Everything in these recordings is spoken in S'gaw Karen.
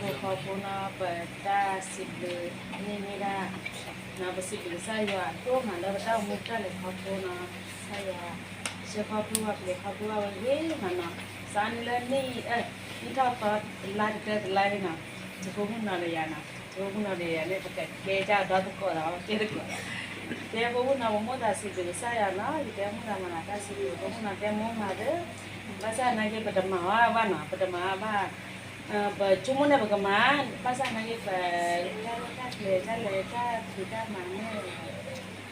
ဟံၣ်ဖိဃီဖိနီၤ ပတၢ်စံးဘျုးန့ၢ်မ့ၢ်ဒၣ် နီၤ ပစံးဘျုးကစၢ်ယွၤဒိၣ်မးလၢပတၢ်အိၣ်မူပတၢ်လဲၤခီဖျိနီၤ, ကစၢ်ယွၤ ဆှၢခီဖျိပှၤကလဲၤခီဖျိဘၣ်ဝဲဂ့ၤမးနီၤ, စးန့ၣ်လၢနံၣ်အံၤ နံၣ်ထီၣ်သီတလါတတၢတလါအံၤနီၤ, ယဖိမုၣ်နီၤဒီးယၤနီၤ, ယဖိမုၣ်နီၤဒီးယၤန့ၣ် ပကကဲကၢ်ဒီသကိးဒီး ကဲသကိးဒီး ကဲဖိမုၣ်နီၤ ပမိၣ်သးစံးဘျုးကစၢ်ယွၤနီၤ, ယတဲမိၣ်သးမၤသးတၢ်စံးဘျုး ဖိမုၣ်နီၤ တဲမိၣ်မၤသး ဘၣ်ဆၣ်နာ်က့ ပတမၤအီၣ်ဘၣ်နီၤ, ပတမၤအီၣ်ဘၣ် ပဆိကမိၣ်န့ၣ် ပကမၤ, ဘၣ်ဆၣ်နာ်က့ ပတၢ်ရဲၣ်တၢ်ကျဲၤ တၢ်လဲၤတၢ်ဖံးတၢ်မၤန့ၣ်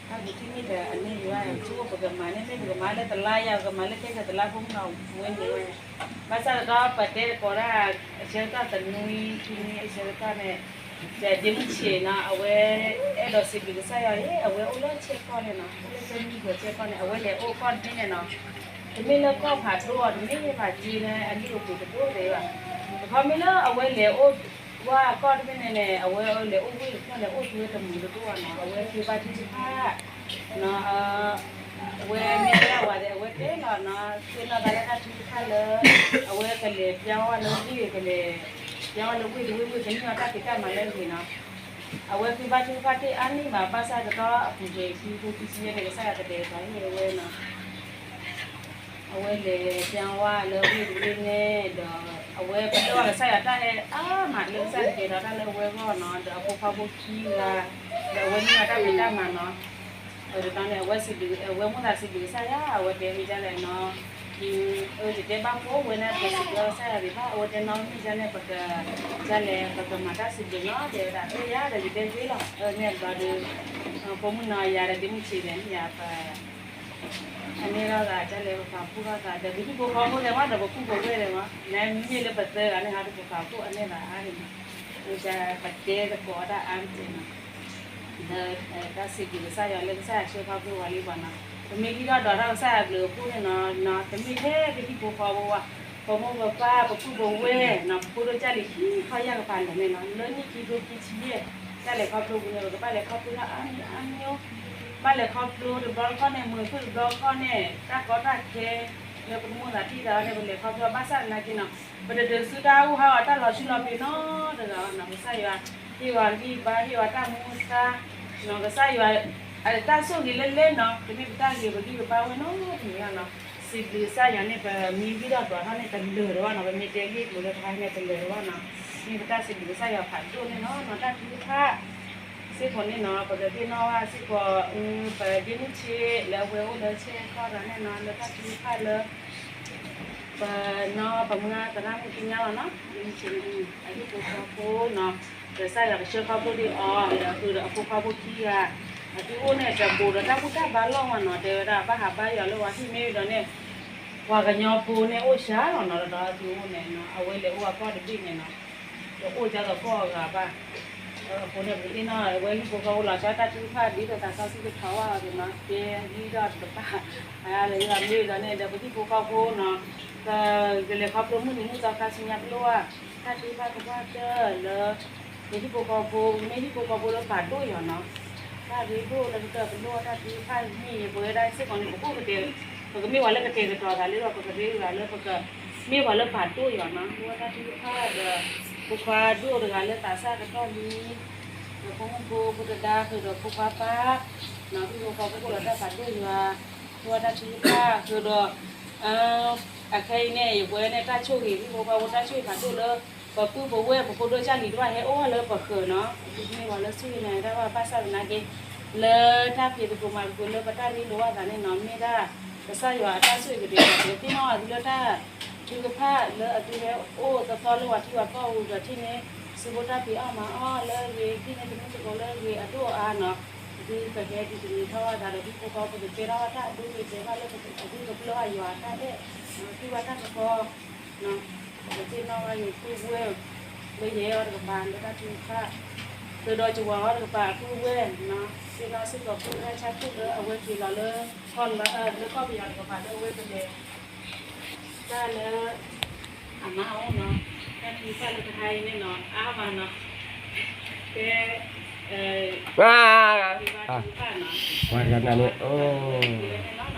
တၢ်ပထံၣ်န့ၢ်ဒီးအန့ၣ်ယၤ ပဆိကမိၣ်ပကမၤန့ၣ် မ့ၢ်ပကမၤလၢတလါယၤ ပကမၤလၢခဲခဲတလါ ဖိမုၣ်နီၤ ဝဲန့ၣ်ဝဲ ဘၣ်ဆၣ်ဒီးပတဲသကိးဒၣ် အဆၢကတီၢ်တနွံခံနွံအဆၢကတီၢ်န့ၣ် ဒ့မုၢ်ဆံးနီၤ အဝဲအဲၣ်ဒိးစံးဘျုးကစၢ်ယွၤအံၤ အဝဲအိၣ်လၢဆဲကီၢ်န့ၣ်နီၤ အိၣ်လၢဆဲမုၢ်ကီၢ်ဆဲကီၢ်န့ၣ် အဝဲလဲၤအိၣ်ကီၢ်တဘ့ၣ်န့ၣ်နီၤ တမ့ၢ်လၢကီၢ်ဖးဒိၣ်အီၤ တမ့ၢ်ဘၣ်က့လၢအလံၣ်အိၣ်ပူၤတဒိၣ်သ့ဘၣ်, အခီမ့ၢ်လၢအဝဲလဲၤအိၣ်ဝဲကီၢ်တဘ့ၣ်န့ၣ်န့ၣ် အဝဲလဲၤအိၣ်ဝ့ၢ်တဖျၢၣ် လဲၤအိၣ်ဝ့ၢ်တမုာ်တဒိၣ်ဘၣ်နီၤ အဝဲဃ့ဘၣ်ထုကဖၣ် အဝဲမ့ၢ်ဝဲဒၣ်ဝဲဒၣ်အဝဲတဲလီၤနီၤ သ့ၣ်နီၣ်သးလၢတၢ်ထုကဖၣ်လၢ အဝဲကလဲၤပျၢ်ဝဲလၢဝ့ၢ် ကလဲၤပျၢ်ဝဲလၢဝ့ၢ်တဝ့ၢ်ဝ့ၢ် ကန့ၢ်အီၤတၢ်ဖံးတၢ်မၤလၢအဂ့ၤနီၤ အဝဲဃ့ဘါထုကဖၣ်တ့ၢ်အါန့ၢ်ဘၣ် ဘၣ်ဆၣ်ကတီၢ်အပူၤကွံာ်ခံထိခံဆံယဲၢ်န့ၣ် ကစၢ်ယွၤကတဲာ်ကတီၤဟ့ၣ်ဝဲနီၤ အဝဲလဲၤပျၢ်ဝဲလၢဝ့ၢ်တဝ့ၢ်န့ၣ်ဒီး အဝဲပလၢၢ်အကစၢ်ယွၤတၢ်အဲၣ်အါမးလၢကစၢ်ယွၤကတဲာ်ကတီၤတၢ်လၢအဝဲအဂီၢ်နီၤ ဒီးအဖိခွါဖိခံဂၤ ဒီးအဝဲန့ၢ်အီၤတၢ်ဖံးတၢ်မၤနီၤ အဝဲတတီၤန့ၣ် အဝဲစံးဘျုး အဝဲမိၣ်သးစံးဘျုးကစၢ်ယွၤ အဝဲတဲဝဲဒ်လဲၣ်နီၤ အၢ ယတဲဘၣ်ဖိဝဲန့ၣ် ပစံးဘျုးကစၢ်ယွၤဒံးဘၣ် အဝဲတဲနီၤ မ့ၢ်ဒ်န့ၣ် ပက ဒ်လဲၣ် ပကမၤတၢ်စံးဘျုးနီၤ တဲဝဲဒၣ် အၢ ယၤဒီးယတဲသ့လီၤ အၢ န့ၣ်ဘျီဒီး ဖိမုၣ်နီၤ ယၤဒီးဒ့မုၢ်ဆံးဒီး ယၤပ အန့ၣ်လီၤသး ဒ်လဲၣ် ပပာ်ဖှိၣ်ထီၣ်သး ဒီးပဟံၣ်ဖိဃီဖိလဲၣ်မး ဒီးပကူၣ်ပဝဲၢ်လဲၣ်မး နမ့မ့ၢ်လၢပသၢဂၤန့ၣ်ဟး ပကပာ်ဖှိၣ်အန့ၣ်သးအါန့ၣ်နီၤ ပတဲသကိးတၢ်အါတက့ၢ်နီၤ လၢတၢ်စံးဘျုးကစၢ်ယွၤလၢကစၢ်ယွၤဆှၢခီဖျိပှၤလံပှၤနီၤ ပမ့ၢ်ဟံးထီၣ်ဒွးထီၣ်ကစၢ်ယွၤဘျုးအဖှိၣ်န့ၣ်နီၤ တမ့ၢ်ထဲပဟံၣ်ဖိဃီဖိဘၣ် ပမိၢ်ပပၢ် ပကူၣ်ပဝဲၢ်နီၤ ပဖိဒိၣ်ကၢ်လံၤခံခီယၢ်ကပၤလၢာ်န့ၣ်နီၤ လၢနံၣ်ခံကထိခံဆံယဲၢ် တၢ်လဲၤခီဖျိပူၤန့ၣ် ပကဘၣ်လဲၤခီဖျိတၢ်အါမံၤအါမံၤ ဘၣ်လဲၤခီဖျိတဘျီတခီၣ်န့ၣ် မုာ်ခုၣ်တဘျီတခီၣ်န့ၣ် တၢ်ကီတၢ်ခဲ လၢပကမိၣ်သးထံၣ်သးန့ၣ် ပလဲၤခီဖျိဘၣ်ဆၣ်သနာ်က့နီၤ ပတဒုးဆူတၢ်အိၣ်ဟးဂီၤတၢ်လီၤဆူလီၤပျံၤနီတဂၤဘၣ်နီၤ ကစၢ်ယွၤ ဟ့ၣ်ဝဲဂံၢ်ဘါ ဟ့ၣ်ဝဲတၢ်မူတၢ် နီၤ ကစၢ်ယွၤ အတၢ်ဆိၣ်ဂ့ၤလၢလဲၣ်နီၤ တမ့ၢ်ပတၢ်ဂ့ၤပဂံၢ်ပဘါဝဲနီတမံၤဘၣ်နီၤ စံးဘျုးကစၢ်ယွၤန့ၣ် ပမ့ၢ်ဟံးထီၣ်ဒွးထီၣ်န့ၣ် တလၢာ်တဝၣ်နီၤ ပမ့ၢ်တဲလံာ်ကျိၤလၢတခါန့ၣ် တလၢာ်တဝၣ်နီၤ မ့ၢ်ပတၢ်စံးဘျုးကစၢ်ယွၤဖးဒိၣ်န့ၣ်လီၤနီၤ တၢ်ထုကဖၣ် စ့ၢ်ကီးန့ၣ်နီၤ ပကသ့ၣ်နီၣ်ဘၣ်စ့ၢ်ကီး ပဒ့မုၣ်ဆံးလၢအဝဲအိၣ်လၢဆဲကီၢ်တဂၤန့ၣ်နီၤ လၢတၢ်ထုကဖၣ်လၢ ပနီၢ်ပမါသရၣ်မုၣ်ကညီလီၤနီၤ ဒ့မုၣ်ဆံးန့ၣ် အဟံၣ်ဖိဃီဖိနီၤ ကစၢ်ယွၤကဆှၢခီဖျိဒံးအီၤ ဒီးဃုာ်ဒီးအဖိခွါဖိခံဂၤ အသုအိၣ်န့ၣ် တဘူးဒီးတၢ်ဘူၣ်တၢ်ဘါလီၢ်မးနီၤ တဲဝဲဒၣ်ဘၣ်ဟးဘါယွၤလၢပှၤဟံၣ်မ့ၢ်ဝံၤဒီးန့ၣ် ပှၤကညီဖိန့ၣ်အိၣ်စှၤလီၤနီၤ ဒီးအသုအိၣ်န့ၣ်နီၤ အဝဲလဲၤအိၣ်အကီၢ်တဘ့ၣ်န့ၣ်နီၤ တအိၣ်ဒ်သိးကီၢ်အဂၤဘၣ် အဃိန့ၣ် ပကသ့ၣ်နီၣ် အဝဲဟံၣ်ဖိဃီဖိလီၤဆီတၢ်ထုကဖၣ်ဒ်သိးသးစီဆှံကထီၣ်ဘၣ်အီၤန့ၣ်နီၤ ကဲဂံၢ်ထီၣ်တကပၤ အါလၢယွၤမ့ၢ်ဝံၤဒီးန့ၣ် ဒီးပဟံၣ်ဖိဃီဖိနီၤ ကလဲၤခီဖျိမုၢ်နံၤမုၢ်သီခါဆူညါကလိၣ်ဘၣ် တၢ်ထုကဖၣ်သပှၢ်တၢၢ်လၢ ပဟံၣ်ဖိဃီဖိ ပမ့ၢ်ဟံၣ်ဖိဃီဖိလၢပာ်ဒိၣ်ယွၤနီၤ တၢ်ရ့ဒိၣ်လၢကတၢၢ်ကလိၣ်တၢ်ထုကဖၣ်မ့ၢ်ဂ့ၤ ပဝဲဒၣ်စ့ၢ်ကီးန့ၣ် ပကအိၣ်ကတဲာ် ပကမ့ၢ်ပှၤလၢကတဲာ်ကတီၤသးလၢဒီး ပကရ့တဂၤလၢပက မ့ၢ်ပှၤလၢပာ်ဒိၣ်ယွၤနီၤ ပဝဲတၢ်ထုကဖၣ်ဒီး ဖိခွါဒိၣ်တဂၤလၢသးစၢ်ကတီၢ်လံ ဒီးဖိမုၣ်ဖိဖိတဒါဃုာ်ဒီးဖိခွါပၢ် နီၤ ဟံၣ်ဖိဃီဖိအိၣ်ဒီးတၢ်ပာ်ဒိၣ်ယွၤ ပဝဲတၢ်ထုကဖၣ်ဃုာ်ဒီး အခဲအံၤန့ၣ် ယပဝဲန့ၣ်တၢ်ဆိၣ်ဂ့ၤ ဟံၣ်ဖိဃီဖိတၢ်ဆိၣ်ဂ့ၤဖးဒိၣ်လၢ ပပုၢ်ပဝဲၢ်ပဖိဒိၣ်ကၢ်လံၤတဖၣ်ဟဲအိၣ်ဝဲလၢပဃၢၤနီၤ အသုမ့ၢ်ပှၤလၢဆိၣ်ဂ့ၤန့ၣ်တၢ်ဘၣ်ဘၣ်ဆၣ်သနာ်က့ လၢတၢ်ဖံးသကိးမၤသကိးလၢပတၢ်ရ့လိာ်ဘၣ်သးန့ၣ်နီၤ မ့ၢ်ဒၣ် ကစၢ်ယွၤအတၢ်ဆိၣ်ဂ့ၤကဒဲးကဒဲး သ့ၣ်နီၣ်အသုလၢတၢ်ထုကဖၣ်လၢအသုဟဲအိၣ်သီသီလၢပှၤထံပှၤကီၢ်အပူၤဒီးထံၣ်န့ၣ် စံးဘျုးတၢ်ဖံးအီၣ်မၤအီၣ်လၢအဂ့ၤ ဒ်န့ၣ်တမူသကိးလၢအဂ့ၤအဒိၣ်အါနီၤ အသုကဟဲဒုးသန့ၤထီၣ်ဘၣ်သးဒီးဟံၣ်ဖိဃီဖိကကဲထီၣ်ဘၣ်တၢ်အဒိအတဲာ်ဘၣ်လၢအသုကပျၢ်ဘၣ်ယွၤအတၢ်အဲၣ် ထံၣ်ဘၣ်တၢ်ကပီၤ ပသ့ၣ်နီၣ်ဘၣ်ယပုၢ်ဝဲၢ် လၢယအဲၣ်အီၤတကပၤလၢတၢ်ထုကဖၣ် သုးဒီးကဝၤအီၤတကပၤအပုၢ်ဝဲၢ်နီၤ သ့ၣ်နီၣ်စ့ၢ်ကီးပုၢ်ဝဲၢ်ဆၣ်ခိၣ်လၢအဝဲက့ၤလီၤလၢ ကီၢ်လၢ လၢကီၢ်ပယီၤတကပၤလၢအဝဲကလဲၤ တၢ်လၢ အမါအိၣ်နီၤ တၢ်ထုကဖၣ်လၢတဟါအံၤန့ၣ်နီၤ အါမးနီၤ ကဲ ပှၤတဂၤန့ၣ် အိၣ် ပှၤတဂၤန့ၣ် အိၣ် ပှ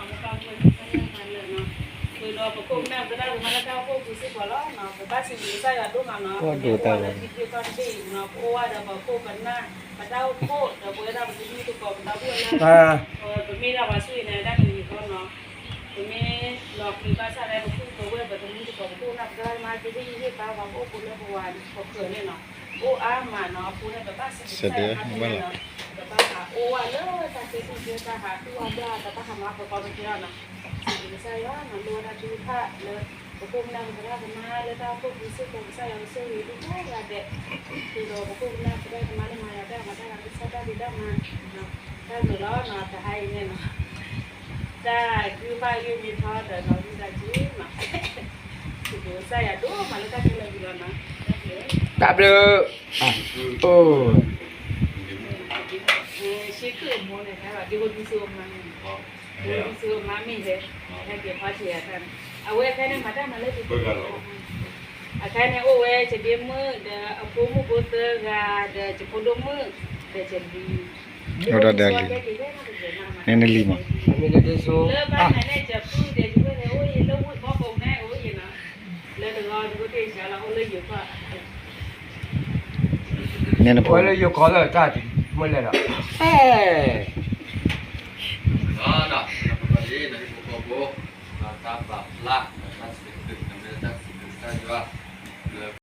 ၤတဂၤန့ၣ် အိၣ် ဒီးပခိၣ်ပနၢ်ပသရၣ်သမါလၢတၢ်အိၣ်ဖှိၣ်ပူၤစ့ၢ်ကီးလီၤ. ပဘၣ်စံးဘျုးကစၢ်ယွၤဒိၣ်မးနီၤ, ပမ့ၢ်အိၣ်ဝဲလၢခံက့ၤခီၣ်တဘ့ၣ်အံၤနီၤ, ပအိၣ်ဝဲဒီးပခိၣ်ပနၢ် ပတၢ်အိၣ်ဖှိၣ် ဒီးပဝဲဒၣ်ပသမုၣ်သကိးပဒီပုၢ်ဝဲၢ်လၢ ပမ့ၢ်ဒၣ်ပှၤဆူၣ်အံၤန့ၣ် တၢ်တမံၤဃီနီၤ, ပမ့ၢ်လီၤဃံၤဘၣ်ဆၣ်ဒီး ပခိၣ်ပဝဲၢ်ပသမုၣ်သကိး ပခိၣ်ပနၢ်ပသရၣ်သမါ ကဟ့ၣ်ယဟ့ၣ်ဘါပှၤကအိၣ်ဖိလၢပဝဲၢ်ပဃၢၤန့ၣ်နီၤ, အိၣ်အါမးနီၤ, အဃိန့ၣ် ပဘၣ်စံးဘျုးကစၢ်ယွၤဖးဒိၣ်န့ၣ်နီၤ, ပဘၣ်ဟးအိၣ်ဝဲလၢတၢ်သ့ၣ်ညါကဲတၢ်ဟးတူၢ်အဘျၣ် ပဘၣ်ဟးမၤပှဲၤပှဲၤကဲအီၤနီၤ, စံးဘျုးကစၢ်ယွၤနီၤ, လိၣ်ဝဲဒၣ်ထုကဖၣ်လၢ ပခိၣ်ပနၢ်ပသရၣ်သမါလၢတၢ်အိၣ်ဖှိၣ်ပူၤစ့ၢ်ကီး ကစၢ်ယွၤကဆိၣ်ဂ့ၤဒိၣ်ထီၣ်ဂၤဒဲး, ဃုာ်ဒီးပခိၣ်ပနၢ်ပသရၣ်သမါလၢမၤယၤတၢ်မၤတၢ်ဂၤကစၢ်တၢ်ဖံးတၢ်မၤ တၢ်ဘျုးလီၤနီၤ, တဟါအံၤန့ၣ်နီၤ, တၢ်ထုကဖၣ်ဂ့ၢ်မ့ၢ်ထီဒီးနီၤ ဝံသးစူၤနီၤ, စံးဘျုးကစၢ်ယွၤဒိၣ်မးလၢတၢ်ခဲလၢာ်အပူၤလီၤနီၤ, တၢ်ဘျုး, အိၣ် ရှ့ခုၣ်အမိၢ်န့ၣ် ဟဲဘၣ် ဒ်ဟိဒူစ့အိၣ်မါန့ၣ်, ဒ်ဟိဒူစ့အိၣ်မါမ့ၢ်ဟဲ, ဟဲက့ၤဖီထံအတၢ်န့ၣ်, အဝဲအခါန့ၣ်မၤတၢ်မၤလၢဒ် အခါန့ၣ်အိၣ်ဝဲ ယဒ့မုၣ်ဒီးအဖိမုၣ်ဖိသၢဂၤ ဒီးယဖိဒိၣ်မုၣ် ဒီးယလံၤ, အိၣ်ဒီးဒီးလံၤ, နနလံၤမး, လၢဘၣ်နၤန့ၣ် ယပုၢ်ဒီးယဝဲၢ်န့ၣ်အိၣ်ယံၤ လၢဝ့ၢ်ဘီဘိးန့ၣ်အိၣ်ယံၤနီၤ, လၢတဂီၤတဘိတ့ၢ်စှၤလီၤအိၣ်လၢယိၤကီၢ် နနဖိ ဝဲလၢယိၤကီၢ်လၢတၢ်မ့ၢ်လဲၣ်ဒီး, အဲ, တၢ်ပာ်ဖျါ